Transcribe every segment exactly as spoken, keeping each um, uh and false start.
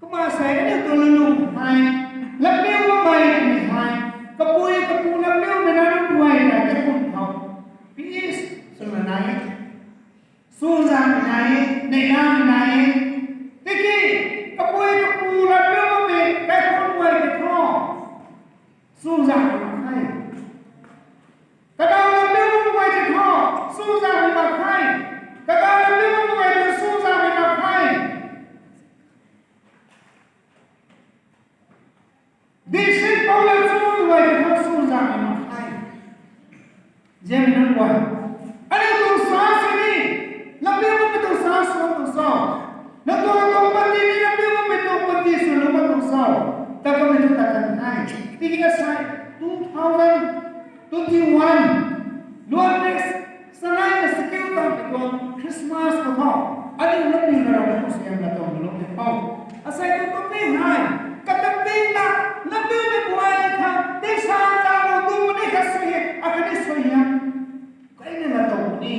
Kumna sa aniu tuang lungning hei, latpiu bammei twmei hei, kapui kapu latpiumei na nunc guay na kaikhun khou peace swna nai e. Chuzaenghmei nai e, neihlamei nai e. Tiki kapui kapu latpiu bammei kaikhun guay tei thu, chuzaenghmei mak khe. Kadaw latpiu bammei guay tei thu, chuzaenghmei mak khe. Kadaw latpiu bammei guay tei chuzaenghmei mak khe. District pou lat chu guay tei thu chuzaenghmei mak khe. Nzianmei nunc guay, aniu tuang sa sini, latpiu bammei tuang sa sw tuang cho? Nang tuang tuang panty ni latpiu bammei tuang panty swlou bam tuang cho? Ta kamei thu ta kan the. Tiki asei two thousand twenty-one luan next sanaina sikiu tanmei tuang Christmas khou thu, aniu latpiuna Ravguangc tuang suaihiam lat tuang lungc tei khou, asei tuang panty hei, kata pingna, latpiumei guay khang tingsaengzaeng khou tu puni khat suaihiam, akhatni suaihiam kaina lat tuang puni.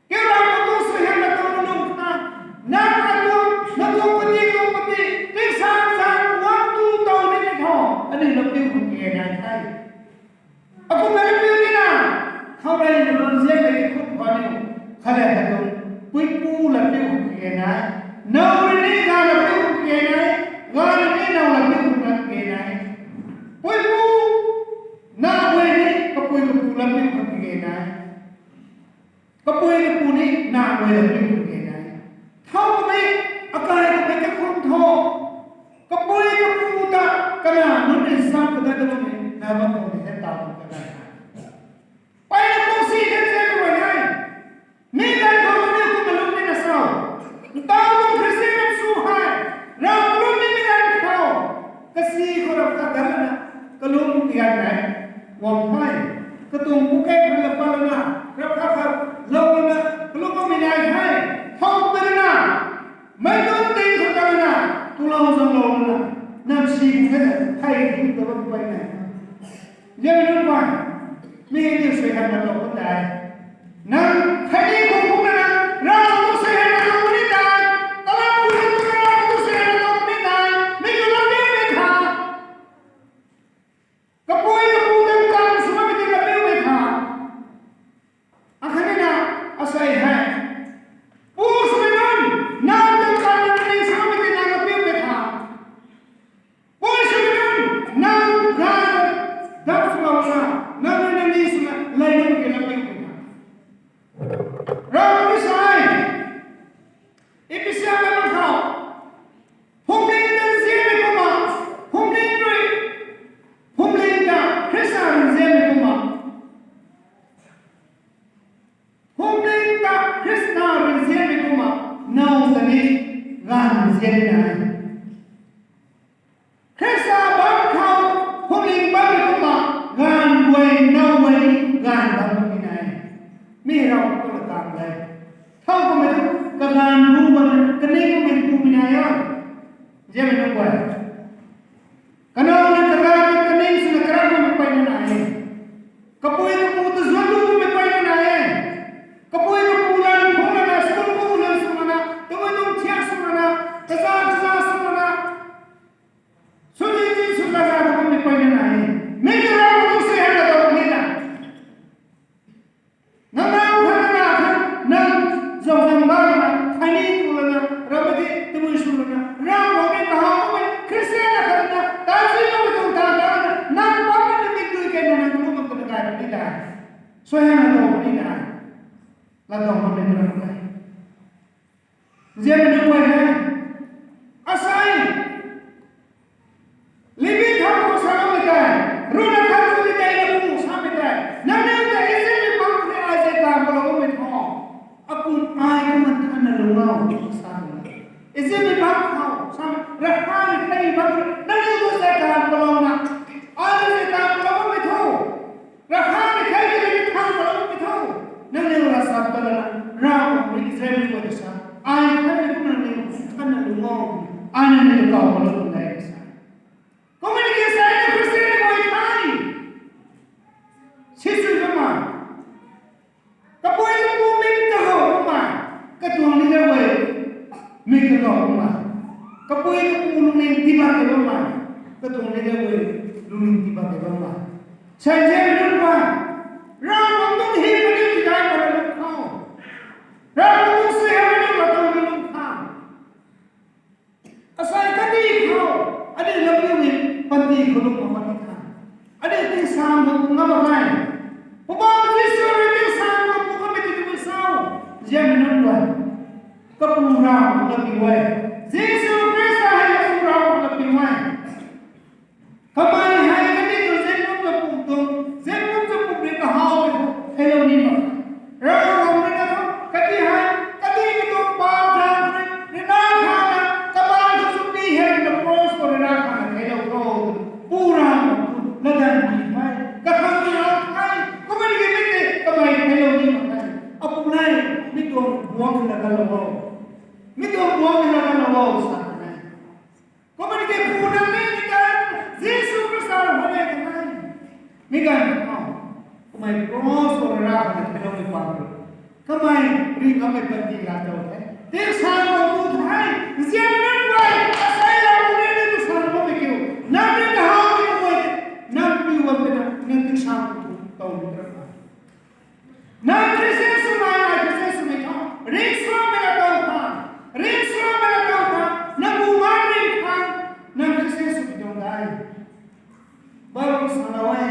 Kiu Ravguangc tuang suaihiam lat tuang lungc khang, nang lat tuang, nang tuang panty tuang panty tingsaengzaeng guang tu tow ni ni tho, aniu latpiu khang kage nai the. Akumna latpiu nina, khou reyna bam zianmei kaikhun khou aniu khat le khat tuang puipu latpiu khang kage nai, now rui ni ganv latpiu khang kage nai, ganv rui ni now latpiu khang kage nai. Puipu, now rui ni kapui kapu latpiu khang kage nai. Kapui kapu ni now rui latpiu khang kage nai. Thow kamei, akai kamei kaikhun thu, kapui kapu ta kana nunc nsam kadat ta bammei nai bam tuang ni the taw tuang kanei. Mpeyna kum si the the tu e. Mi ganv khou aniu kumna lungc nina sa, ntaw tuang Christian nunc sw hei, Rav kalum nimei ganv khou, kasi khou rap khat ganv lana, kalum ni ganv nai, guang the, katuang buket khou laa pat lana, rap khat khat lou lana kalum bammei nai the. Thow kamei rui na, meic nunc ting khou ta lana, tulou zanglou lana, nam si bu the, thei ting ta bam pey nai. Nzianmei nunc guay, mi hei aniu suaihiam lat tuang puni tei, nang khatni khou khou na nang Ravguangc tuang suaihiam lat tuang puni tei, talam tu tu na Ravguangc tuang suaihiam lat tuang puni tei, mi kiu latpiumei tha, kapui kapu ta kan swmei tei latpiumei tha. Akhatni na, asei hei, pu swmei nunc, nang ta kan ni swmei tei nang latpiumei tha. Pui swmei nunc, nang ganv dap swlou na, nang rui nang ni swna lei nunc ki latpiumei tha. Ravguangc ni sa e, Ephesia ganv khou, phuamling ta nzianmei kumna, phuamling rui, phuamling ta Khrista rui nzianmei kumna, phuamling ta Khrista rui nzianmei kumna, now ta ni ganv nzian nai. Khrista bam khou phuamling bammei kumna, ganv guay, now guay ni ganv bam bammei nai. Mi Ravguangc khou lat tang de. Thow kamei thu, kaganv ru bammei, kaning bammei pumei nai a. Nzianmei nunc guay, kanow na kaganv kaning swna karak bammei peyna nai e. Kapui kapu ta zuanc tu bammei peyna nai e. Kapui kapu lana phungc lana, school khou lana sw lana, tabui tuang thiak sw lana, kaza kaza sw lana, sw ni ni sw kaza ta bammei peyna nai e. Mi kiu Ravguangc tuang suaihiam lat tuang puni na. Nang nau khat na khat, nang zauzian ba lana, khatni tu lana, ramei tei tabui sw lana, Ravguangc rui kahaw bammei Khristian na khat na, ta si bammei tuang ta ta lana, nang pam na nang dui key na nang kalum bam twna gay puni tei, suaihiam lat tuang puni tei, lat tuang bammei twna gay. Nzianmei nunc guay hei, asei, Levi thangc khou saloumei tei, ruhna khat tu tei tei na pu samei tei, nangniw ta Izipmei bangc khou rui ai zei taanv palou bammei thu, akum ai kumna thanna lungc o, sa tuang e. Izipmei bangc khou samei, Rav Khanmei khatni bangc khou rui nangniw ta zei taanv palouna, ai zei taanv palou bammei thu, Rav Khanmei khatni thanna palou bammei thu, nangniw ravsap ta lana, Ravguangc rui Izipmei guay ta sa, ai khatni kumna nangniw thanna lungc o, ai nangniw ta taanv palou tuang de sa. Kumna ki sa na Khristian guay thei, si sw kumna, kapui kapu mik kahow kumna, katuang ni na guay mik kahow kumna, lungning tiiba kei bammei, katuang leader guay lungning tiiba kei bammei. Seizian nunc guay, Ravguangc tuang hym kaniw tiidai pala lung khou, Ravguangc tuang suaihiam kaniw laa tang lung khang, asei kandih khou, aniu lampiumei panty khou lung mak puni the. Aniu tingsaeng khou ngam mak ge. Poubauhmei Jisu rui tingsaeng khou pu kamei tei twmei sa, zianmei nunc guay, Kapu Ravguangc laa piu e. Jisu Khrista hei Kapu Ravguangc laa piu e. Kamei hei kandih tuang zianbum ta pum tuang, zianbum ta pum rui kahaw tei khou theilou ni mak. Ravguangc rui na thu kandih hei, kandih mi tuang paap zaeng rui rina khana, kabaanc khou sw pi hei na cross khou rina khana theilou kho. Pu Ravguangc thu latdanv pi the, kakhang ni rau the, kumna ni mi tei kamei theilou ni mak the. Apu nei, mi tuang buangc na kalou o, mi tuang buangc na kalou o sa e. Kumna ni ke pu nang ni ni ta, Jisu Khrista rui hei kanei, mi ganv khou, kamei cross khou rina khana theiloumei paan rui, kamei ri ngammei panty laa tow the. Tingsaeng khou pu the, zianmei nunc guay, asei lau ni ni tingsaeng khou bammei kiu, nang rui kahawmei kaguay, nang piu bam twna nang tingsaeng khou pu tow ni tram e. Nang Khristian swmei, ai Khristian swmei khou, ringcsuangmei laa tow khang, ringcsuangmei laa tow khang, nang bumaengc ring khang, nang Khristian swmei tuang dai. Bible salou e,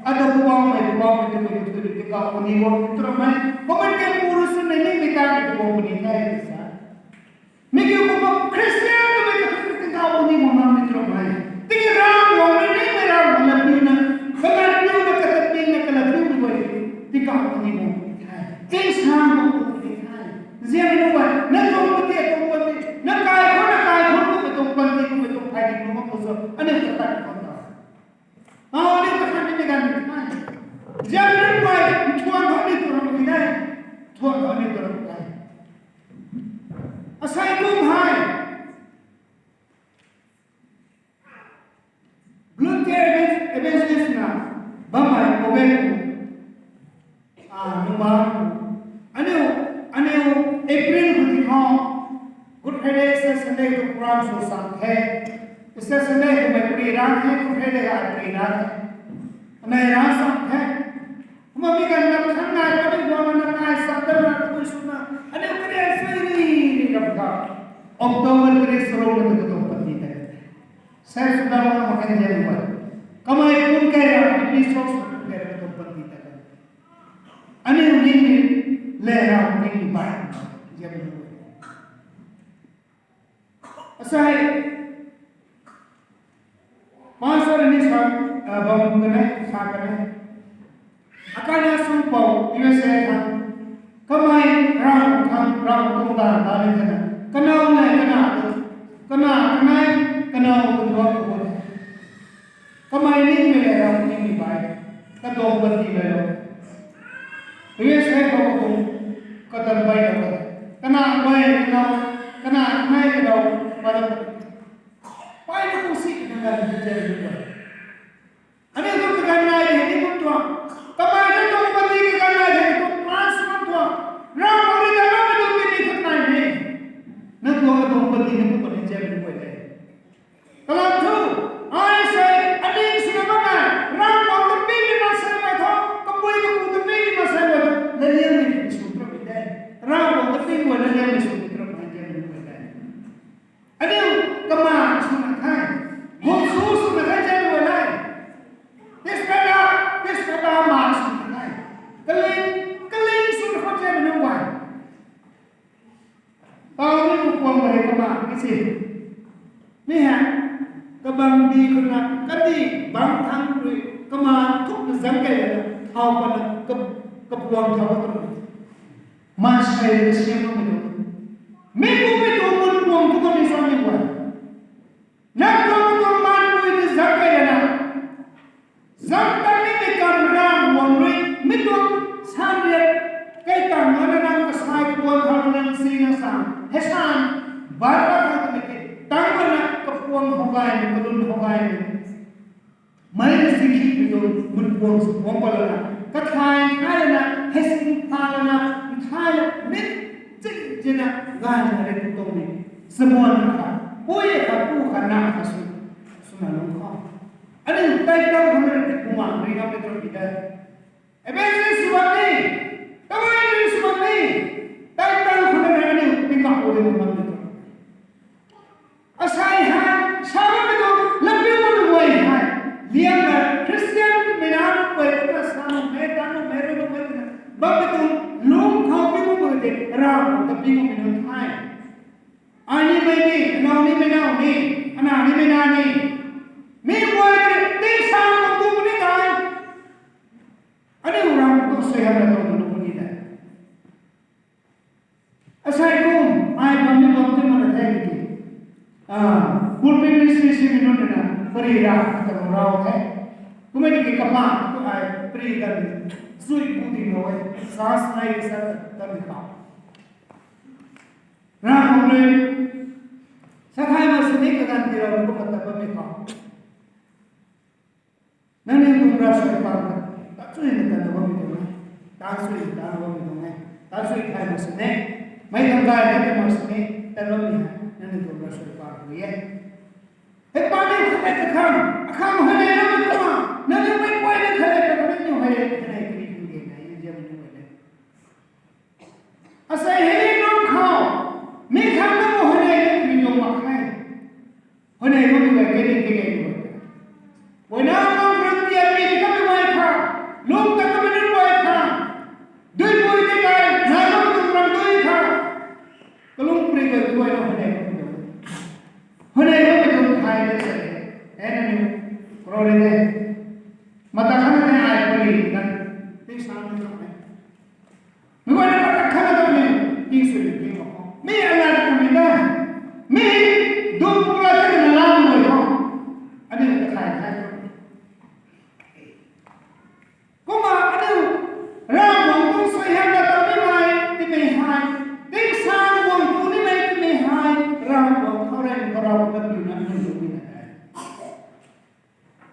ata Poubauhmei, Poubauhmei twmei thu tingkauh puni guang tramei, kumna ni ke pu rui swmei ni mi ta ni guang puni the sa. Mi kiu kumna Khristian twmei ta thu tingkauh puni guang mak ni tramei. Tiki Ravguangc rui ningmei Ravguangc laa piuna, kalat piuna, kalat piuna, kalat piuna guay, tingkauh puni guang puni the. Tingsaeng guang puni the. Zianmei nunc guay, na tuang panty, tuang panty, na kai khou, na kai khou, kumna tuang panty, kumna tuang phay di kumna mak khou so, aniu katat khou ta, aniu katat ni ni ganv ni the. Zianmei nunc guay, thuan khou ni tu ram ni the, thuan khou ni tu ram the. Asei kum hei volunteer evangelist na bammei Poubauhmei, a, nungbangc, aniu, aniu April khou ti khou, Good Friday, Easter Sunday khou program sw sang the. Easter Sunday khou mei pary ra the, Good Friday ai pary ra the. Anei ra sang the. Kumna mi ganv lam khang nai, aniu guangna nai, sang dana, tabui swna, aniu karian sui ni, ni ram kha, October tarik saruk na tu katuang panty ta kan the. Sei sw dam na mak khe zianmei guay, kamei pun kei ra, mi sw sw kei ra katuang panty ta kan the. Aniu ningmei le, Ravguangc ningmei bai, zianmei guay. Asei, pastor ni sa, a, bam kan e, sa kan e. Akai na sw pou U S A khang, kamei Ravguangc khang, Ravguangc tuang taanv ta ni thena, kanow nei, kanac, kanac, kanei, kanow tuang duak khou, kamei ningmei le Ravguangc ningmei bai, katuang panty le lou, U S A khou katuang, katan bai lou, kanac bai, kanow, kanac, kanei, kanow, bai lou, pai na kum si na ganv ni zianmei guay. Aniu tu kaganv nai hei ni kum tuang, kamei na tuang panty kaganv nai hei ni kum plan sw kum tuang, Ravguangc rui ta na tuang panty khat nai ni, na tuang, na tuang panty ni kum panty zianmei guay le. Kalam thu, ai sei, aning swna bammei, Ravguangc ta pimei maansei mei thu, kapui kapu ta pimei maansei mei thu, latliangmei sw tramei de. Ravguangc ta pimei latliangmei sw tramei de, latliangmei sw tramei de. Aniu, kamaan swna the, guang sw swna the zianmei guay le. Tispeta, tispeta maan swna the. Kaling, kaling swna khou zianmei nunc guay. Tau ni ku kuang hei kamaan ni si. Mi hei, kabang di khou na, kandih bang thangc rui, kamaan thukna zang kei lana, thau patna, ka, kapuang thau pat tuang. Maansei rui kasiamloumei tuang. Mi kummei tuang mun puang tu kamei sa ni guay. Nang tuang tuang maanpui tei zang kei lana, zang tan nimei kan Ravguangc rui mi tuang sanriat kei tang lana nang kasai kapuang khou nang sina sa, hei san, bar ba khang twmei tei tang lana kapuang how gaymei, kalun how gaymei, meic na singkhiumei tuang mun puang sw puang pat lana, kathay thay lana, hei sing thay lana, thay la mit chik china gayna rei ku tuang ni, chabuan kha. Pui khat pu khat na khat sw, swna lung khou. Aniu tei tang khou na rui kumang rui ngam mei tuang pi de. Evangelist sw bam ni, evangelist sw bam ni, tei tang khou na rui aniu tingkauh khou rui ngam mei tuang. Asei hei, sa bammei tuang, lampiu bammei guay hei. Liangna Christian mei na nunc guay kumna sa nunc mei, tan nunc mei, rui nunc mei twna bammei tuang, lung khou pi bammei tei, Ravguangc ta pi bammei nunc the. Ai ni mei ni, anau ni mei nau ni, ana ni mei na ni. Mi guay tei, tingsaeng khou tu puni tei. Aniu Ravguangc tuang suaihiam la tuang nunc puni de. Asei kum, ai bam ni bam tei mana the ki. Ah, pulpit ministry si mi nunc na, pari ra, ta rau the. Kumei ki kapa, tu ai, pari da ni, zui bu di lo e, sa snai sa ta ni khou. Ravguangc rui, sa thai ma sini kaganv tiilou ni kumna ta bammei khou. Nangniw tuang ravsuai pang ta, ta chuina ta na bammei tuang e, ta chuina ta na bammei tuang e, ta chui thai mak sini, mei tuang gay na ta mak sini, ta bammei hei, nangniw tuang ravsuai pang ta e. Hei pa ni khat ta khang, akhang hei nei na mei kumna, nangniw mei kuay na khat ta khang nangniw hei, hei nei kari kari na, ye ziam ni mei nei. Asei hei ni nunc khou, mi khang na mo hei nei kari tuang mak khe. Hei nei bammei guay kani kage ni guay. Guayna nang rui tian mi kamei guay khang, lung ta kamei nunc guay khang, duipui ti kai, na kamei tuang ram dui khang. Kalung puri guay guay na hei nei bammei tuang. Hei nei bammei tuang thai de se, e nangniw, rau ri de. Mata khang na ai puri kan, tingsaeng ni tuang e. Mi guay na mata khang na tuang ni, tingsaeng ni tuang e. Mi alat kamei ta, mi dum pura ta na lam guay khou. Aniu ta thai thai. Kumna aniu, Ravguangc tuang suaihiam la tuang nimei, timei hei, tingsaeng guang tu nimei timei hei, Ravguangc khou rui, khou Ravguangc lat piuna aniu lu ni na e.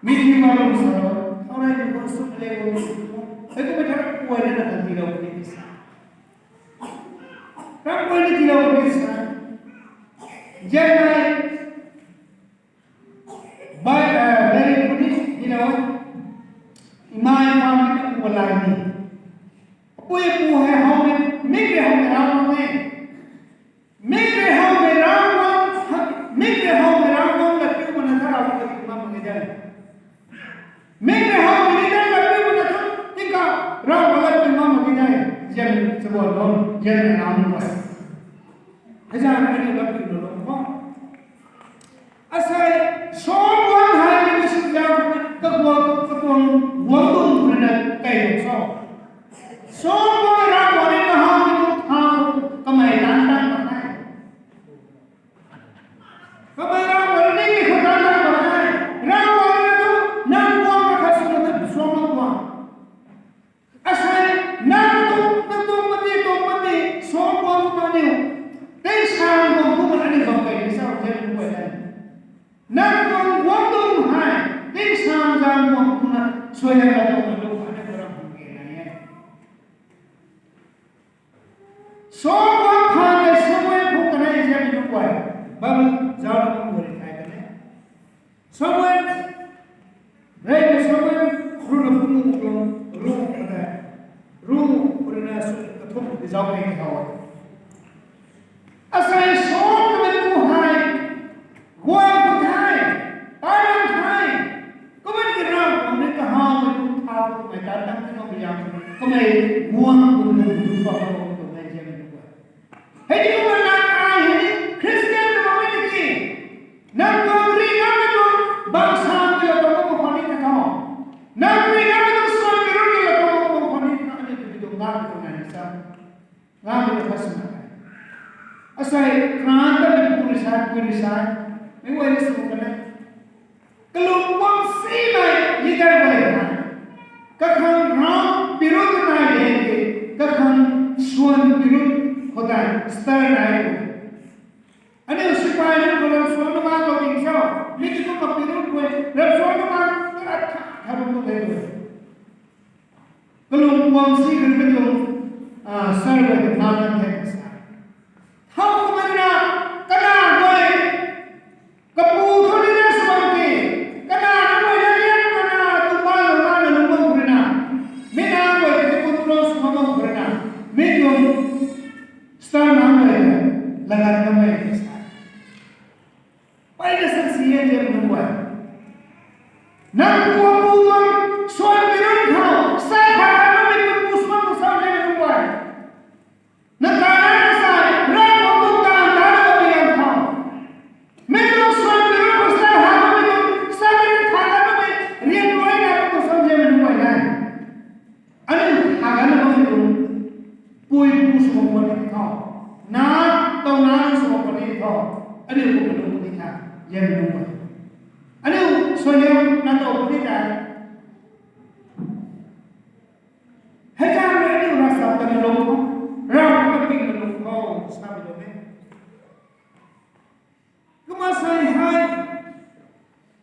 Mi ni ma lu sa lo, khou rui ni khou suk le guang suk. Hei kumei tha kuay na na tiilou ni sa. Ram kuay ni tiilou ni sa. Jan nai, Bai, eh, very good ni, you know, imai pam ni pu lai ni. Pui pu hei how ni, mik rui how ni rau ni. Mik rui how ni rau ni, mik rui how ni rau ni, la piu mana tha rau ni ma ma ni dai. Mik rui how ni dai la piu mana tha, tingkauh rau ni la piu ma ma ni dai. Jan chabon lo, jan rau ni bai. Hei jan ni la piu lo lo. Asei, Solomon hei ni sw zau, kaguang, kaguang, guang dung rui na kai lou so. Solomon Ravguangc rui kahawmei tuang tha, kamei tan tan mak khe. Kamei Ravguangc rui ni khou tan tan mak khe. Ravguangc rui na tu, nang guang na khat sw na tu, Solomon guang. Asei, nang tuang, nang tuang pati, tuang pati, Solomon kumna niu. Tingsaeng tuang kumna aniu bam kei ni sa, jan ni guay e. Nang tuang guang dung hei, tingsaeng zang guang kumna, suaihiam la tuang na lu, aniu ram bam kei na e. Solomon phaan tei Samuel phung kanei ziam ni nunc guay, Bible zauc na nunc guay rui thay kan e. Samuel, rei ni Samuel, rui na phung mu tuang, rui na, rui na sw kathumh di zauc ni how e. Asei Saul kamei pu hei, guang pu thei, tai lang thei, kamei ki ram, kamei kahawmei pu thau, kamei tan tan ti nau biang, kamei guang pu nunc pu pa pa pu kamei ziam ni guay. Hei ni kumna nang ai hei ni Christian ta bammei tiki, nang tuang ri nang na tuang bang sa ni la tuang pu khwan ni ta tho. Nang ri nang na tuang suan ni rui ni la tuang pu khwan ni ta tho, aniu tu tuang nang tuang nai ni sa. Nang ni ta kha sw na. Asei, kran ta ni pu ri sa, pu ri sa. Mei guay ni sw kan e. Kalung guang simei leader guay hei, kakhang ram pirut nai de, kakhang suan pirut khou tei star nai de. Aniu sipai nunc khou ram suan na man lou ding cho, mi ki tu ka pirut guay, ram suan na man, kalat kha, kha bam tu de. Kalung guang si khan mi tuang, ah, star guay ta man kan the sa. Thau kumna, kana guay, Pui pu sw bam puni tho. Na, tau na sw bam puni tho. Aniu kum nunc puni tha. Zian nunc puni. Aniu suaihiam na tau puni tha. Hei zaeng rui aniu ravchap ta na lung khou, Ravguangc ta ping na lung khou, sa mi lou e. Kumna sa hei,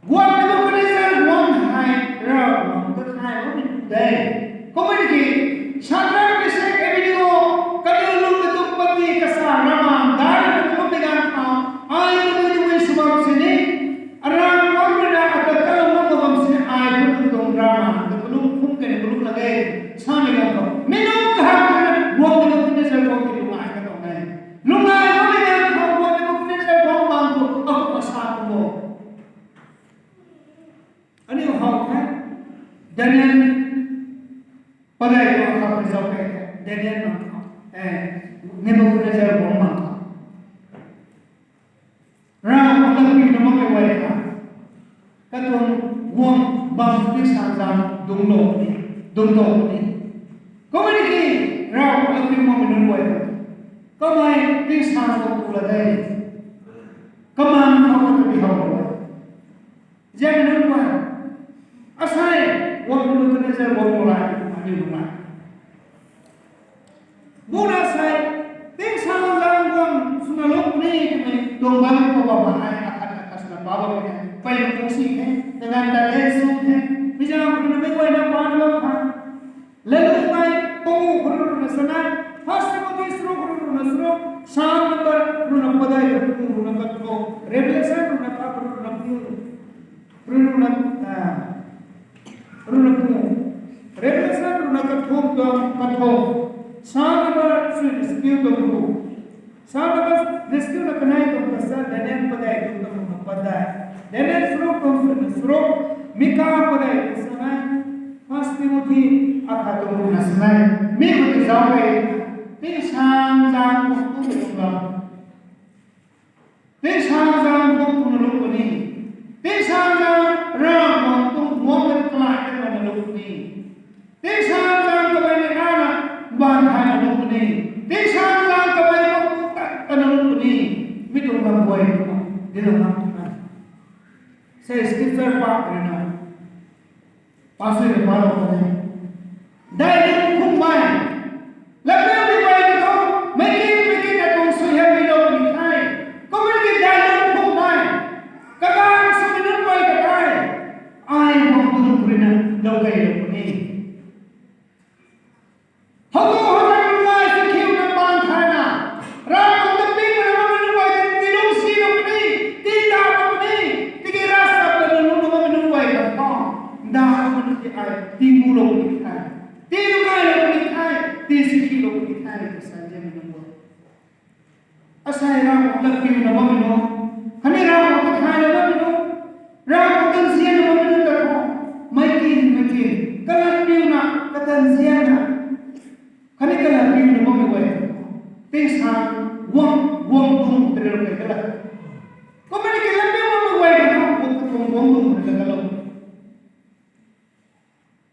guang Nebukadnezar guang hei, Ravguangc ta thay lou ni pu de. Kumna ki, Shadrak, Meshak, Abednego, kaniw lung na tuang pati kasa Ravguangc dai na tuang pati ganv khou, ai tabui tabui sw bam sini, Ravguangc rui na ata kalum bam bam sini, ai kum tuang Ravguangc ta kalum kum kani kalum lak e, sa ni ganv khou. Mi nunc kahak na guang Nebukadnezar guang ti lung ai ka tuang e. Lung ai guang ni ganv khou guang Nebukadnezar guang bang tu, akum asa kum bo. Aniu how the, Daniel padeih tuang khou zauc key the, Daniel bang khou, eh, Nebukadnezar guang bang khou. Ravguangc ta piuna bammei guay ta, katuang guang bam tingsaengzaeng dungclou puni, dungclou puni. Kumna ki, Ravguangc ta piuna bammei nunc guay ta, kamei tingsaeng guang tu la de, kamang khou ta pi how lou e. Zian nunc guay, asei, guang Nebukadnezar guang lou lai, aniu lou lai. Buna sei, tingsaengzaeng guang swna lung puni twmei tuang bam khou bam ai akhat akhat swna pa bam e. Pei lung si the, kaganv ta le su the, mi zaeng khou rui na mei guayna pa na bam kha. Lalungmei pangu khou rui na sa nai, First Timothy saruk khou rui na saruk, Psalm number rui na padeih, rui na kathumh, Revelation rui na kathumh, rui na kathumh, rui na, ah, rui na kathumh, Revelation rui na kathumh tuang kathumh, Psalm number sui na skiu tuang kathumh. Sa na bas rescue na kanei tuang kasa Daniel padeih tuang kathumh na padeih. Daniel saruk tuang sui na saruk. Mika padeih tuang sa nai. First Timothy akhat tuang na sa nai. Mi khou ti zauc key. Tingsaengzaeng guang tuang tuang lam. Tingsaengzaeng guang tuang na lung puni. Tingsaengzaeng Ravguangc tuang guang na kalai na lung puni. Tingsaengzaeng kamei ni na na, baan thay na lung puni. Tingsaengzaeng kamei ni tat ta na lung puni. Mi tuang lam guay, di lou na. Sei scripture pa rui na. Pastor rui pa lou puni. Dai lung khum mei. Latmei mei guay ni thu, mei kin, mei kin na tuang suaihiam mi lou puni the. Kumna ki dai lung khum mei. Kaganv swmei nunc guay ta the. Ai guang tuang rui na lou key lou puni. How tu how ta nunc guay si khiu na baan thay na. Ravguangc ta ping na bammei nunc guay ta ti lung si lou puni, ti ta lou puni, tiki ravchap ta lung lung na bammei nunc guay ta tho. Nda bammei nunc ti ai ti mu lou puni the. Ti lung ai lou puni the, ti si khiu lou puni the, ta sa zian nunc guay. Asei Ravguangc ta piuna bammei nunc, khatni Ravguangc ta thay na bammei nunc, Ravguangc ta nzianna bammei nunc ta tho, mei kin, mei kin, kalat piuna, kata nzianna, khatni kalat piuna bammei guay, tingsaeng guang, guang tuang tei lou key kalat. Kumna ki lat piuna bammei guay ta tho, guang tuang guang tuang tei kalou.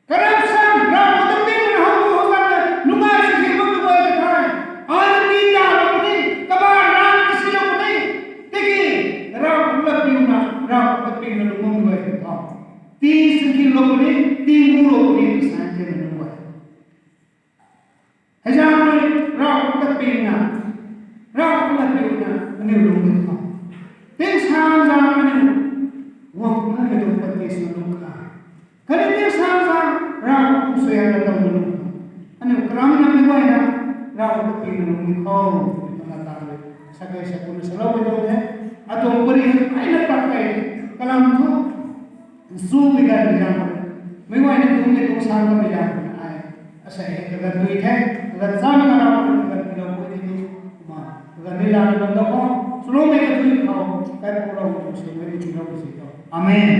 Corruption, Ravguangc ta ping na how tu how ta na, nungai si khiu bammei guay ta the. Ai ti ta lou puni, kabaanc rang ti si lou puni. Tiki, Ravguangc ta piuna, Ravguangc ta ping na lung bammei guay ta tho. Ti si khiu lou puni, ti mu lou puni, ti sa zian na lung guay. Hei zaeng rui Ravguangc ta ping na, Ravguangc ta piuna, aniu lung ni tho. Tingsaengzaeng aniu guang tuang mei tuang pati sw lung kha. Khatni tingsaengzaeng Ravguangc tuang suaihiam na tuang lung kha. Aniu karam na mei guay na, Ravguangc ta ping na lung ni khou, twna ta rui. Sa key sa kum na sa lou mei tuang the. Atuang pari hei na tak key, kalam thu. Nsu mei ganv mei zaeng khou, mei guay ni tuang ni tuang sang kamei zaeng khou na ai. Asei hei kaganv dui the, kaganv chana na Ravguangc kaganv pilou guay ni tu, kumna, kaganv ni lana bam da khou, swloumei kathui khou, Kaipu Ravguangc tuang suaihiam ni tiilou si tho. Amen.